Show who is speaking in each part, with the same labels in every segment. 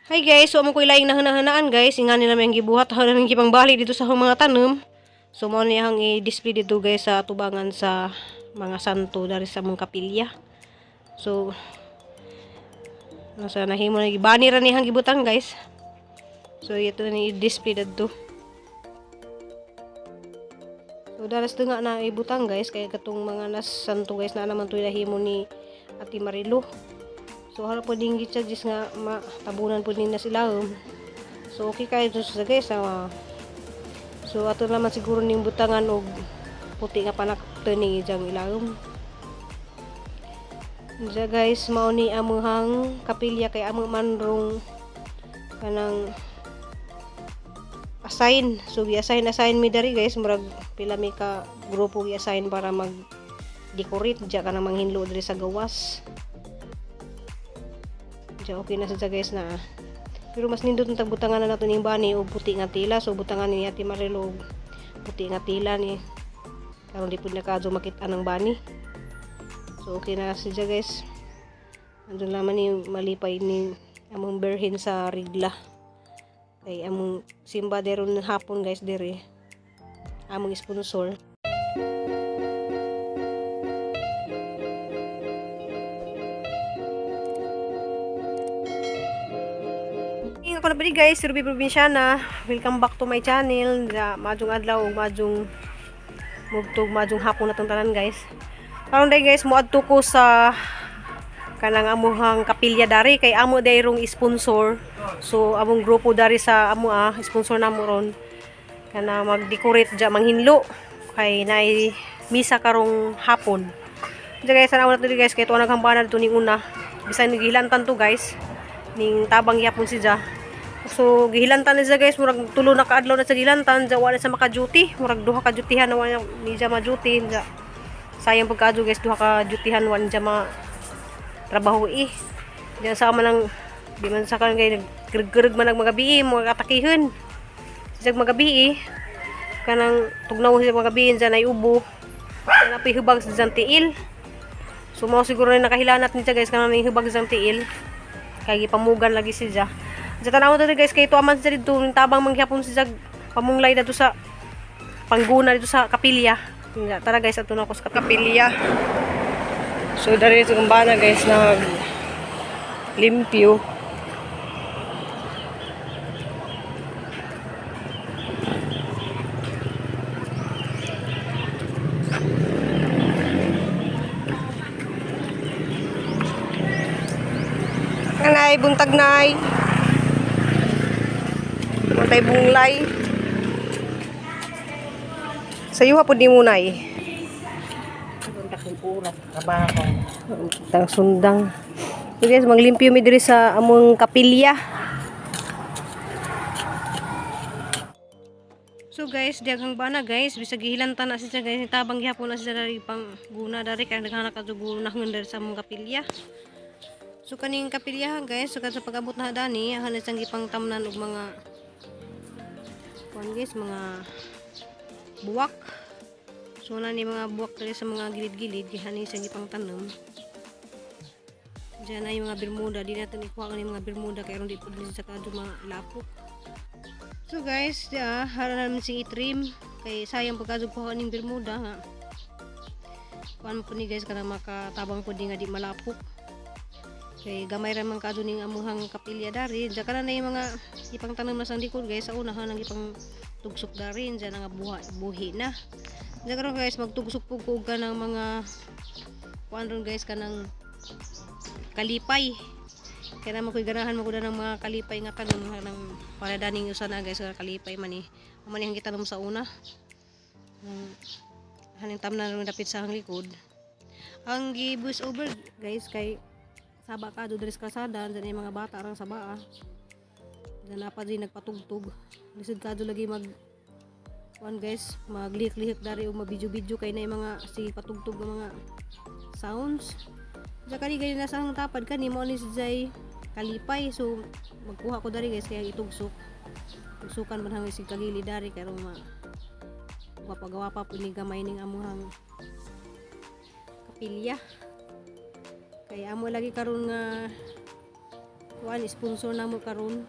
Speaker 1: Hi guys, so amo ko ilaing nahanahanaan guys. Inga nila may gibuhat hanan ang gipang bali dito sa akong mga tanom. So mao ni ang i-display dito guys sa tubangan sa mga santo dari sa mong kapilya. So nasa nahimo na gibani ra ni ang gibutang guys. So ito ni i-display dito. So daras nga na ibutang guys kay katong mga nas santo guys na naman to nahimo ni Ate Marilo. So harap po din gitsa nga matabunan po din na sila. So okay kayo to sa guys. So ato naman siguro ning butangan og puti nga panak turning ijang ilawom. Diya guys, mao ni amuhang kapilya kay amo man rong kanang assign. So gi-assign assign mi dari guys, murag pila mi ka grupo gi-assign para mag decorate diya kanang manghinlo diri sa gawas. Diya okay na siya guys na. Pero mas nindot ang tagbutangan na nato ning bani og puti nga tela. So butangan ni Ate Marilo og puti nga tela ni. Karon di pud na kadto makita ng bani. So okay na siya guys. Andun naman ni malipay ni among berhin sa rigla. Kay among simba deron hapon guys dere. Among sponsor. Ako na pala guys, Ruby Provinciana. Welcome back to my channel. Ja, majong adlaw ug majong mugtog, majong hapon na tong tanan guys. Karon day guys, moadto ko sa kanang amuhang kapilya dari kay amo dayrong sponsor. So among grupo dari sa amo sponsor namo ron kana mag-decorate ja manghinlo kay naay misa karong hapon. Diya guys, tanaw na to guys kay tuwa naghambana dito ning una. Bisan gihilantan to guys ning tabang yapon si ja. So gihilantan ni siya guys, murag tulo na kaadlaw na sa gihilantan, ja wala sa maka-duty, murag duha ka dutyhan na wala ni ja ma-duty, ja. Sayang pagkaadyo guys, duha ka dutyhan wala niya ma trabaho eh. Diyan sa man ang di man sa kan kay naggreg man ang magabi mga katakihon. Siya magabi eh. Kanang tugnaw siya magabi diyan ay ubo. Diyan apoy hubag sa dyan tiil. So mao siguro na nakahilanat ni siya guys kanang hubag sa tiil. Kay gipamugan lagi siya. Diyan tanaw to guys kay tuaman siya dito tabang mangyapon siya pamunglay dito sa pangguna dito sa kapilya. Tara guys, ato na ako sa kapilya. So dari sa kumbana guys nag limpyo. Kanay buntag nay. Buntay bunglay. Sayo ha pud nimo nay.
Speaker 2: Trabaho.
Speaker 1: Tang sundang. So guys, maglimpyo mi diri sa among kapilya. So guys, diaghang bana guys, bisag gihilantan na siya guys, tabang gihapon na siya dari pang guna dari kay naghanak ka guna dari sa among kapilya. So kaning kapilyahan guys, so sa pag-abot na dani, ahan na siyang gipangtamnan og mga kuan guys, mga buwak. So na ni mga buwak diri sa mga gilid-gilid, gihani siyang gipangtanom. Diyan ay mga bermuda, di natin ikuha kani mga bermuda kay aron di pud ni sa kadto malapok. So guys, ya, hara namin sing i-trim kay sayang pagkadto kuha ning bermuda nga. Kuan po ni guys kana makatabang po di nga di malapok. Kay gamay ra man kadto ning amuhang kapilya dari. Diyan kana na yung mga ipangtanom na sa likod guys sa unahan ang ipang tugsok dari diyan nga buha, buhi na. Diyan karon guys magtugsok pug ko kanang mga kuan ron guys kanang kalipay. Kaya naman ko'y ganahan mo ko ng mga kalipay nga tanom ng para daning usa na guys nga kalipay man ni. Amo ni ang gitanom sa una. Haning tamnan ron dapit sa ang likod. Ang gi-voice over guys kay saba ka do diri sa kalsada dyan yung mga bata rang saba. Diyan na pa din nagpatugtog. Lisod ka do lagi mag kuan guys, maglihik-lihik dari o mabidyo-bidyo kay na yung mga si patugtog ng mga sounds. Diyan kani ganyan nasa ang tapad kani mo ni si Jay kalipay. So magkuha ko dari guys kaya itugsok. Tugsukan man hanggang sig kagili dari kay ma gwapa-gwapa po ni gamay ning amuhang kapilya. Kaya amo lagi karon nga Kuan sponsor na mo karon.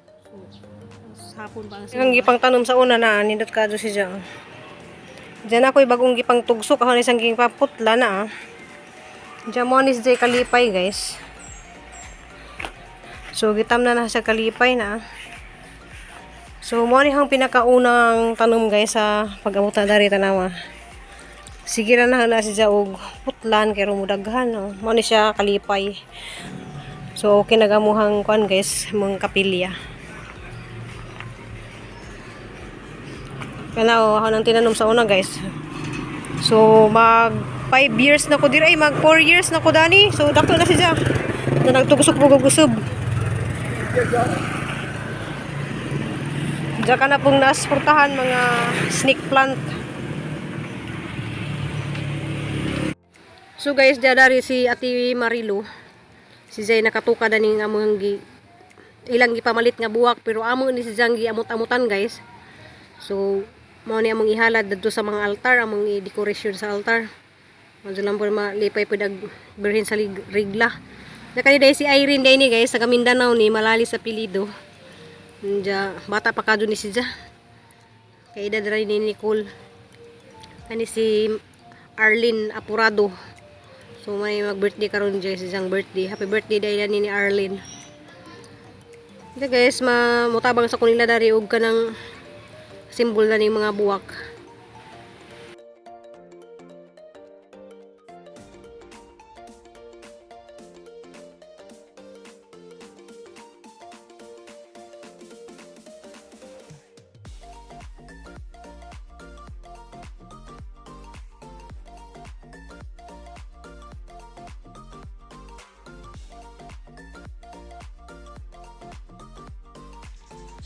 Speaker 1: So hapon pa ang gipang tanom sa una na nindot ka si siya. Diyan ako'y bagong gipang tugsok ako isang ging paputla na ah. Diyan mo ni si Jay kalipay, guys. So gitam na na sa kalipay na ah. So mo ni ang pinakaunang tanom, guys, sa pag-abot na dari tanawa. Sige ra na na siya og putlan kay rumudaghan no. Mo ni siya kalipay. So okay na gamuhang kuan, guys, mong kapilya. Kana oh, ako nang tinanom sa una, guys. So mag 5 years na ko diri ay mag 4 years na ko dani. So dako na siya. Na nagtugusok po gusub. Diyan ka na pong nasportahan mga snake plant. So guys, diya dari si Ate Marilo. Si Zay nakatuka na ning among gi ilang gipamalit nga buwak pero amo ni si Zang giamot-amutan, guys. So mao ni among ihalad dadto sa mga altar, among i-decoration sa altar. Medyo lang po malipay po dag birhen sa rigla. Nakani dai si Irene dai ni, guys, taga Mindanao ni malali sa pilido. Diya, bata pa kadto ni siya. Kay edad ra ni Nicole. Kani si Arlene Apurado. So may mag-birthday karon dyan si siyang birthday. Happy birthday dahil ni Arlene. Hindi guys, mutabang sa kunila dari og kanang simbol na ning mga buwak.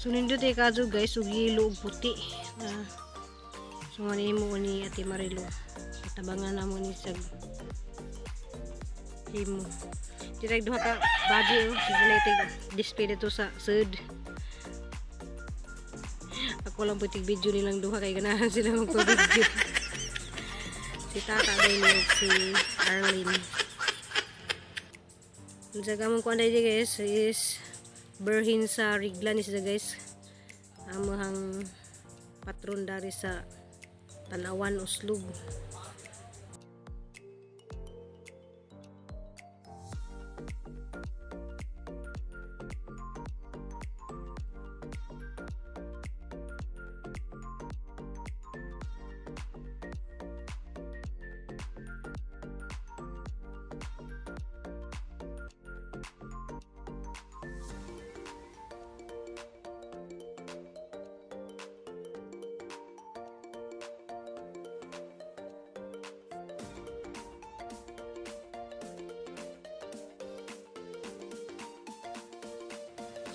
Speaker 1: So nindot ay kadto, guys, ug yelo ug puti. Ah, so nga nimo ni Ate Marilo. Tabangan na mo ni sa himo. Direk duha ka body oh, siguro display dito sa sud. Ako lang putig video nilang duha kay ganahan sila magpa-video. Si Tata day ni ug si Arlene. Unsa kamong kuan day, guys, is Birhen sa Rigla ni siya, guys. Among patron dari sa Tanawan Oslob.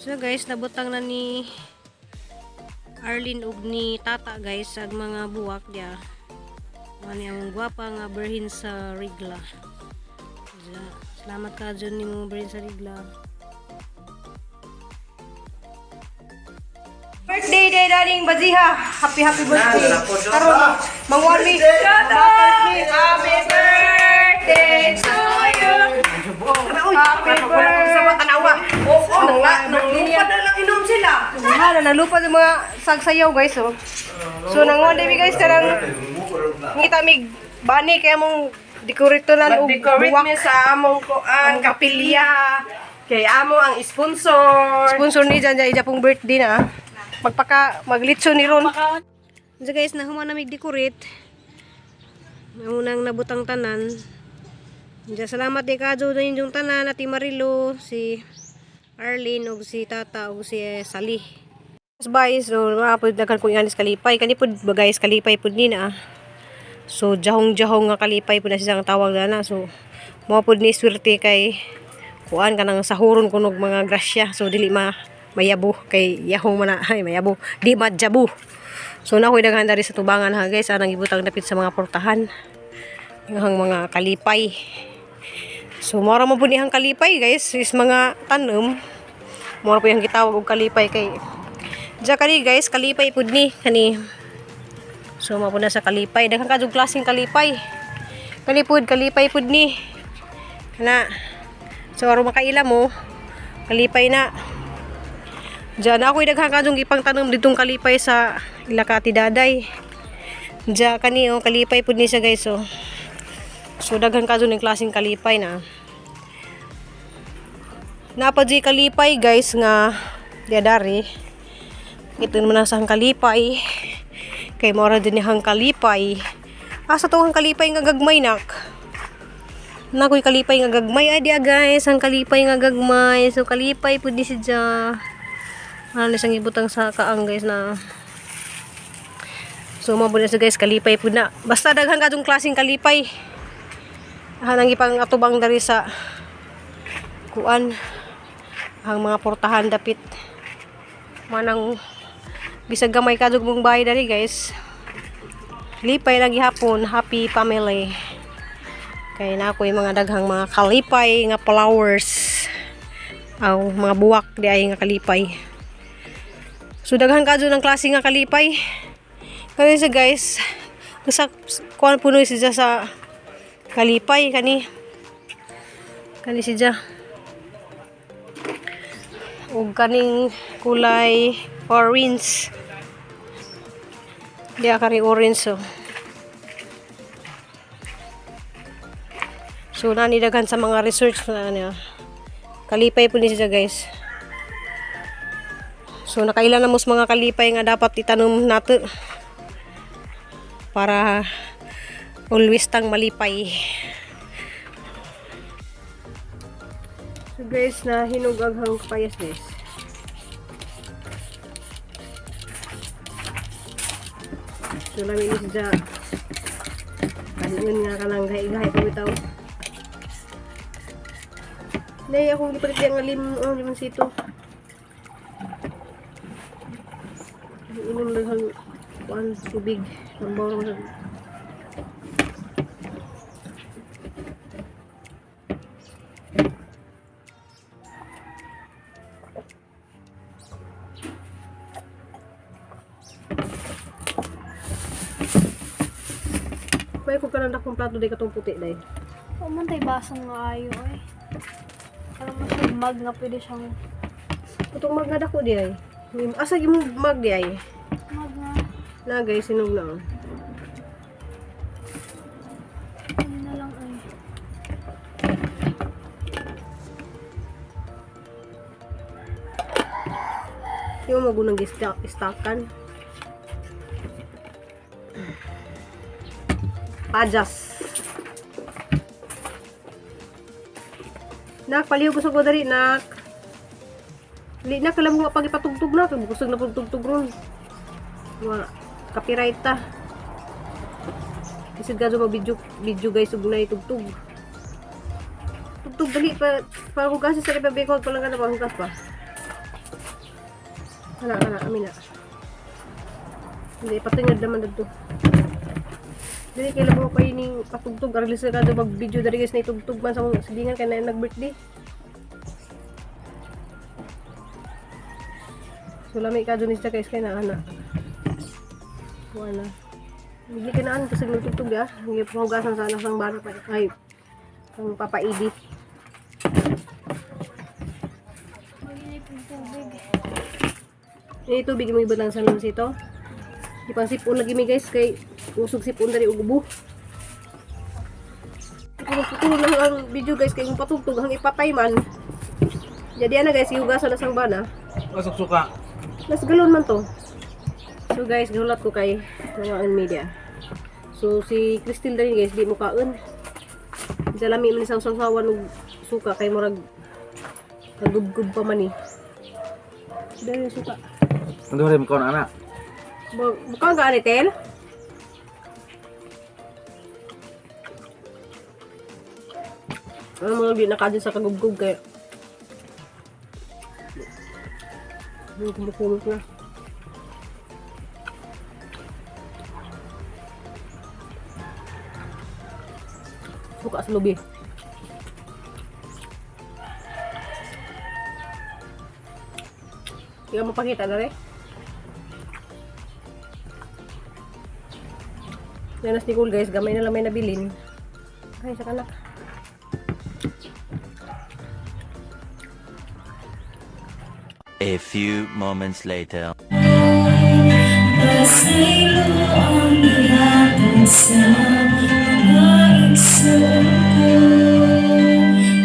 Speaker 1: So guys, nabutang na ni Arlene ug ni Tata, guys, ang mga buwak diya. Mani ang gwapa nga birhen sa Rigla. Diya. Salamat ka dyan ni mo birhen sa Rigla. Birthday day daning baziha. Happy happy birthday. Karon mangwan mi. Happy birthday to you. Happy birthday.
Speaker 2: Tanawa. Oo, nang nang lupad na lang inom sila.
Speaker 1: Hala, nalupa yung mga sagsayaw, guys, oh. So nangon mi, guys, karang ngita mig bani kay among dekoratonan og
Speaker 2: Mag-decorate
Speaker 1: buwak.
Speaker 2: mi sa among kuan, kapilya. Kay amo ang sponsor.
Speaker 1: Sponsor ni dyan dyan pong birthday na ah. Magpaka maglitso ni ron. So guys, nahuman na mig decorate. Unang nabutang tanan. Diyan, salamat di kadyo na inyong tanan, Ate Marilo, si Arlene, ug si Tata, ug si Sally. Bye. So, mga po, daghan kong anis kalipay. Kani po, ba, guys, kalipay po ni na ah. So, jahong-jahong nga kalipay po na siya ang tawag na na. So, mo po ni swerte kay kuan ka nang sahuron kunog mga grasya. So, dili ma mayabo kay yahong man na, ay mayabo, di madjabu. So, na ako'y daghan dari sa tubangan ha, guys. Anang ibutang dapit sa mga portahan. Ang mga kalipay. So, mora mo po niyang kalipay, guys, is mga tanom. Mora po yung gitawag og kalipay kay diya kani, guys, kalipay pud ni kani. So, mao po na sa kalipay. Daghan ka klaseng kalipay. Kani pud, kalipay pud ni. Kana. So, aron makaila mo, Kalipay na. Diyan ako daghan kadtong ipang tanom ditong kalipay sa ila ka Daday. Diyan kani oh, kalipay pud ni siya, guys, oh. So daghan kadto ning klaseng kalipay na. Napa di kalipay, guys, nga diadari. Ito naman ang sang kalipay. Kay mora din hang kalipay. Asa to ang kalipay nga gagmay, nak? Nakoy kalipay nga gagmay ay diya, guys, ang kalipay nga gagmay. So kalipay pud ni siya. Ano ni siyang ibutang sa kaang, guys, na. So mao na siya, guys, kalipay pud na. Basta daghan kadtong klaseng kalipay. Hanang ipang atubang dari sa kuan ang mga portahan dapit. Manang bisag gamay kadtong mong bahay dari, guys. Lipay lang gihapon, happy family. Kay na ako yung mga daghang mga kalipay nga flowers. Aw, mga buwak di ay nga kalipay. So daghan kadto ng klase nga kalipay. Kani siya, guys, usa kuan puno siya sa kalipay kani. Kani siya. Ug kaning kulay orange. Di kani orange, oh. So nani daghan sa mga research na ano. Kalipay po ni siya, guys. So nakailan na mo sa mga kalipay nga dapat itanom nato para always tang malipay. So guys, na hinog ang hang payas, guys. So lami ni siya. Kaningon nga kanang gahi-gahi pa bitaw. Nay, akong gipalit nga lim, oh, limonsito. Inom lang ang kuan tubig. Lambaw lang. May kung kanang dakong plato di katong puti day.
Speaker 3: O man tay basong nga ayo ay. Parang mas mag nga pwede siyang
Speaker 1: Katong mag nga dako di ay. Asa gi mo mag di ay?
Speaker 3: Mag nga.
Speaker 1: Na guys, sinog na, oh.
Speaker 3: Ano na lang ay.
Speaker 1: Yung magunang istakan. Pajas. Nak, palihog kusog ko dali, nak. Dili na, kalam ko pag ipatugtog na. Kusog na pagtugtog ron. Mga copyright ta. Kasi gadyo mag video, video, guys, ug na itugtog. Tugtog dali pa pa hugas sa Republic pa lang ka na hugas pa. Ana, ana, amin na. Hindi, patingad naman dito. Dili, kailan mo pa ining patugtog. Arlis na ka mag video dari, guys, na itugtog man sa mga silingan kay na nag-birthday. So lami ka dun siya, guys, kay na ana. Wala. Hindi ka na ano kasi nagtugtog ah. Hindi pa hugasan sana sang bana pa. Ay, ang papaidi.
Speaker 3: Maginip yung tubig.
Speaker 1: Eh, tubig mo ibutang sa sito. Di pang sipon lagi mi, guys, kay usog sipon dali ug ubo. Tutulog lang ang video, guys, kay kung patugtog ang ipatay man. Jadi ana, guys, ihugasan na sang bana.
Speaker 4: Masuk suka.
Speaker 1: Las galon man to. So guys, gihulat ko kay mga on media. So si Christine dali, guys, di mo kaon. Jalami man sa sawsawan og suka kay murag kagubgob pa man eh. Dali suka.
Speaker 4: Ano rin ko na anak?
Speaker 1: Bukan ka ani tel? Ano mo di nakadyo sa kagubgob kay yung kumukulot na. Suka sa lubi. Hindi ka mapakita na rin. Nanas ni Cool, guys, gamay na lang may nabilin. Ay, sa kanak.
Speaker 5: A few moments later.
Speaker 6: Pasaylo ang ihatag sa mga igsoon ko.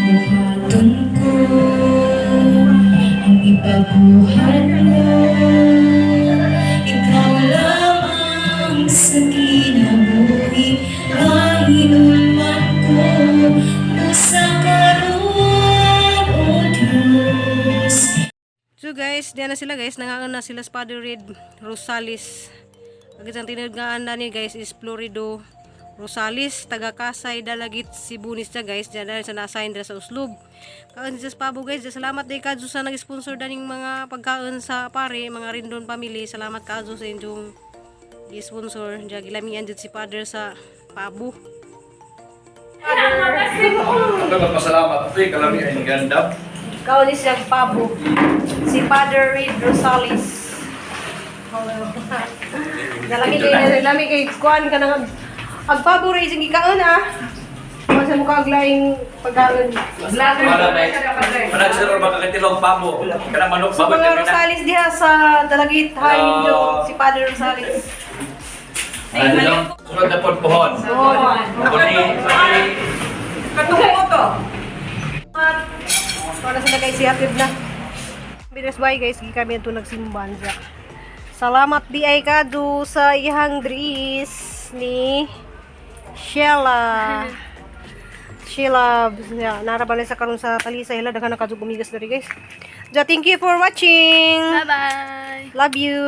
Speaker 6: Buhaton ko ang ipabuhat mo. Ikaw lamang sa kinabuhi nga hinulman ko. Busa karon, O Diyos.
Speaker 1: So guys, diyan na sila guys, nangangan na sila sa Father Red Rosales. Ang isang tinirgaan na ni guys is Florido Rosales, taga Kasay, Dalagit, Cebu ni siya guys. Diyan na sa na-assign dira sa Uslob. Kaon siya sa pabo guys. Salamat day kadyo sa nag-sponsor daning mga pagkaon sa pare, mga Rindon family. Salamat kadyo sa inyong gi-sponsor. Diyan gilamian jud si Father sa pabo.
Speaker 7: Ako pasalamat ate, kalami ay ganda.
Speaker 1: Kaon ni siya pabo. Si Father Reed Rosales. Hello. Nalami kay nalami kay kuan ka nang ang pabo ra isang gikaon ah. Kuan sa mukha ang laing pagkaon.
Speaker 7: Para may manag sir makakatilong pabo. Kana manok
Speaker 1: So
Speaker 7: baboy
Speaker 1: mga
Speaker 7: kami na.
Speaker 1: Rosales diha sa Dalagit, hi
Speaker 7: Hello.
Speaker 1: ninyo si Father Rosales.
Speaker 7: Ano? Sunod na pod pohon. Kuni
Speaker 2: Katong to.
Speaker 1: Wala sila guys, si Hatid na. Binas bye guys, gi kami ato nagsimban siya. Salamat di ay kadu sa iyang dris ni Sheila. Sheila, yeah, narabalay sa karon sa Talisay ila daghan na kadto gumigas diri guys. Ja, thank you for watching.
Speaker 3: Bye-bye!
Speaker 1: Love you.